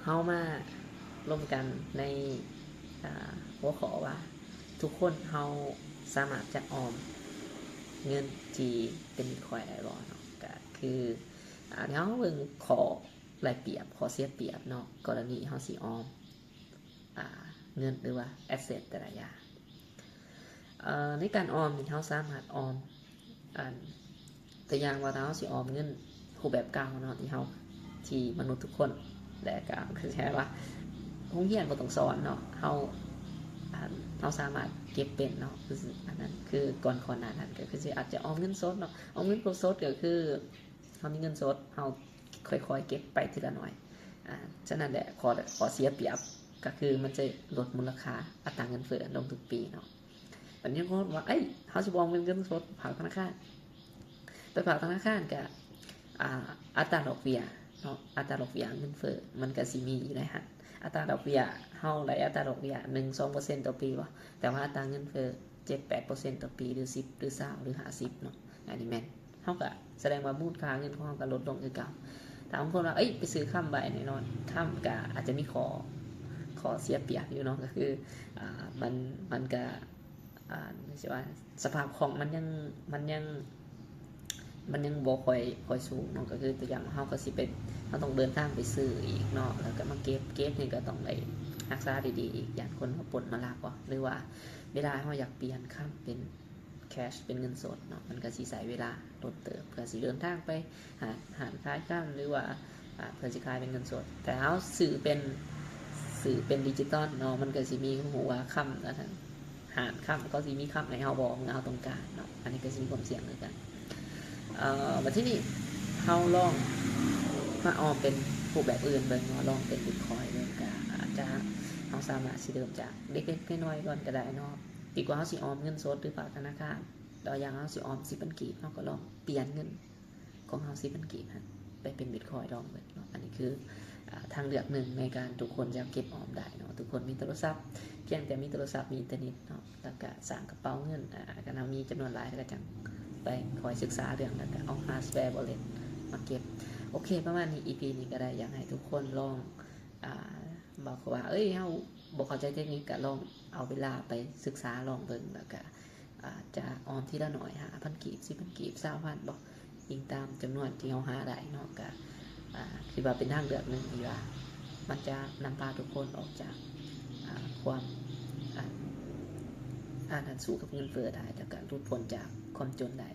ເຮົາມາລົມກັນໃນຫົວຂໍ້ວ່າ ທຸກຄົນເຮົາສາມາດຈະອອມເງິນທີ່ເປັນບິດຄອຍໄດ້ບໍ່ເນາະ ກໍຄື ດຽວເຮົາເບິ່ງຂໍ້ໄດ້ປຽບ ຂໍ້ເສຍປຽບເນາະ ກໍລະນີເຮົາຊິອອມ ອ່າ ເງິນ ຫຼືວ່າ asset ແຕ່ລະຢ່າງ ເອີ ໃນການອອມນີ້ເຮົາສາມາດອອມ ອັນ ຕົວຢ່າງວ່າ ຖ້າເຮົາຊິອອມເງິນຮູບແບບເກົ່າເນາະ ທີ່ເຮົາ ທີ່ມະນຸດທຸກຄົນ ແລະ ກໍຄືຊິໃຫ້ວ່າ ໂຮງຮຽນບໍ່ຕ້ອງສອນເນາະ ເຮົາ ອັນ ເຮົາສາມາດເກັບເປັນເນາະ ຄື ອັນນັ້ນ ຄືກ່ອນ ກ່ອນໜ້ານັ້ນ ກໍຄືຊິອາດຈະອອມເງິນສົດເນາະ ອອມເງິນສົດກໍຄື ເຮົາມີເງິນສົດ ເຮົາຄ່ອຍໆເກັບໄປທີລະໜ້ອຍ ອາ ສະນັ້ນແຫຼະ ຂໍ້ ຂໍ້ເສຍປຽບກໍຄືມັນຈະລົດມູນລະຄ່າອັດຕາເງິນເຟີ້ລົງທຸກປີເນາະ. ບັດນີ້ຄົນວ່າ ເອີຍ ເຮົາຊິບໍ່ເອົາເງິນສົດຝາກທະນາຄານ ໄປຝາກທະນາຄານກະ ອາ ອັດຕາດອກເບ້ຍເນາະ ອັດຕາດອກເບ້ຍເງິນເຟີ້ມັນກະຊິມີຢູ່ໃນຫັ້ນ ອັດຕາດອກເບ້ຍ ເຮົາໄດ້ອັດຕາດອກເບ້ຍ ໜຶ່ງສອງເປີເຊັນຕໍ່ປີບໍ່ ແຕ່ວ່າອັດຕາເງິນເຟີ້ ເຈັດແປດເປີເຊັນຕໍ່ປີ ຫຼື ສິບ ຫຼື ຊາວ ຫຼື ຫ້າສິບເນາະ ອັນນີ້ແມ່ນ ເຮົາກະສະແດງວ່າມູນຄ່າເງິນຂອງເຮົາກະລົດລົງຄືເກົ່າ. ຖ້າບາງຄົນວ່າ ເອີຍ ໄປຊື້ຄຳໄວ້ແນ່ນອນ ຄຳກະອາດຈະມີຂໍ້ ຂໍ້ເສຍປຽບຢູ່ເນາະ ກໍຄື ອາ ມັນ ມັນກະ ອາ ຊິວ່າສະພາບຄ່ອງມັນຍັງ ມັນຍັງ ມັນຍັງບໍ່ຄ່ອຍ ຄ່ອຍສູງເນາະ ກໍຄືຕົວຢ່າງເຮົາກໍຊິໄປ ເຮົາຕ້ອງເດີນທາງໄປຊື້ອີກເນາະ ແລ້ວກໍມາເກັບ ເກັບນີ້ກໍຕ້ອງໄດ້ຮັກສາດີໆອີກ ຢ້ານຄົນມາປຸ້ນມາລັກເບາະ ຫຼືວ່າເວລາເຮົາຢາກປ່ຽນຄຳເປັນ cash ເປັນເງິນສົດເນາະ ມັນກໍຊິໃຊ້ເວລາດົນເຕີບ ເພື່ອຊິເດີນທາງໄປຫາຮ້ານຂາຍຄຳ ຫຼືວ່າ ອາ ເພື່ອຊິຂາຍເປັນເງິນສົດ ແຕ່ເຮົາຊື້ເປັນ ຊື້ເປັນດິຈິຕອນເນາະ ມັນກໍຊິມີຮູ້ວ່າຄຳ ຮ້ານຄຳເຂົາຊິມີຄຳໃຫ້ເຮົາບໍ່ ເມື່ອເຮົາຕ້ອງການເນາະ ອັນນີ້ກໍຊິມີຄວາມສ່ຽງຄືກັນ. ເອີ ບັດທີນີ້ເຮົາລອງມາອອມເປັນຮູບແບບອື່ນເບິ່ງເນາະ ລອງເປັນບິດຄອຍເບິ່ງ ກໍອາດຈະ ເຮົາສາມາດຊິເລີ່ມຈາກເລັກໆນ້ອຍໆກ່ອນກໍໄດ້ເນາະ ດີກວ່າເຮົາຊິອອມເງິນສົດ ຫຼື ຝາກທະນາຄານ ຕົວຢ່າງເຮົາຊິອອມສິບພັນກີບ ເຮົາກໍລອງປ່ຽນເງິນຂອງເຮົາສິບພັນກີບຫັ້ນໄປເປັນບິດຄອຍລອງເບິ່ງເນາະ ອັນນີ້ຄື ອາ ທາງເລືອກໜຶ່ງໃນການທຸກຄົນຈະເກັບອອມໄດ້ເນາະ ທຸກຄົນມີໂທລະສັບ ພຽງແຕ່ມີໂທລະສັບ ມີອິນເຕີເນັດເນາະ ແລ້ວກະສ້າງກະເປົາເງິນ ອາ ຄັນເຮົາມີຈຳນວນຫຼາຍ ແລ້ວກະຈັ່ງໄປຄ່ອຍສຶກສາເລື່ອງ ແລ້ວກະເອົາ Hardware Wallet ມາເກັບ. ໂອເຄ ປະມານນີ້ ອີພີນີ້ກໍໄດ້ຢາກໃຫ້ທຸກຄົນລອງ ອາ ບອກວ່າ ເອີຍ ເຮົາບໍ່ເຂົ້າໃຈເຕັກນິກ ກໍລອງເອົາເວລາໄປສຶກສາລອງເບິ່ງ ແລ້ວກະ ອາດຈະອອມທີລະໜ້ອຍ ຫ້າພັນກີບ ສິບພັນກີບ ຊາວພັນເບາະ ອີງຕາມຈຳນວນທີ່ເຮົາຫາໄດ້ເນາະ ກະ ອາ ຄິດວ່າເປັນທາງເລືອກໜຶ່ງທີ່ວ່າ ມັນຈະນຳພາທຸກຄົນອອກຈາກ ອາ ຄວາມ ອັນ ອັນ ອັນ ສູ້ກັບເງິນເຟີ້ໄດ້ ແລ້ວກະຫຼຸດພົ້ນຈາກຄວາມຈົນໄດ້.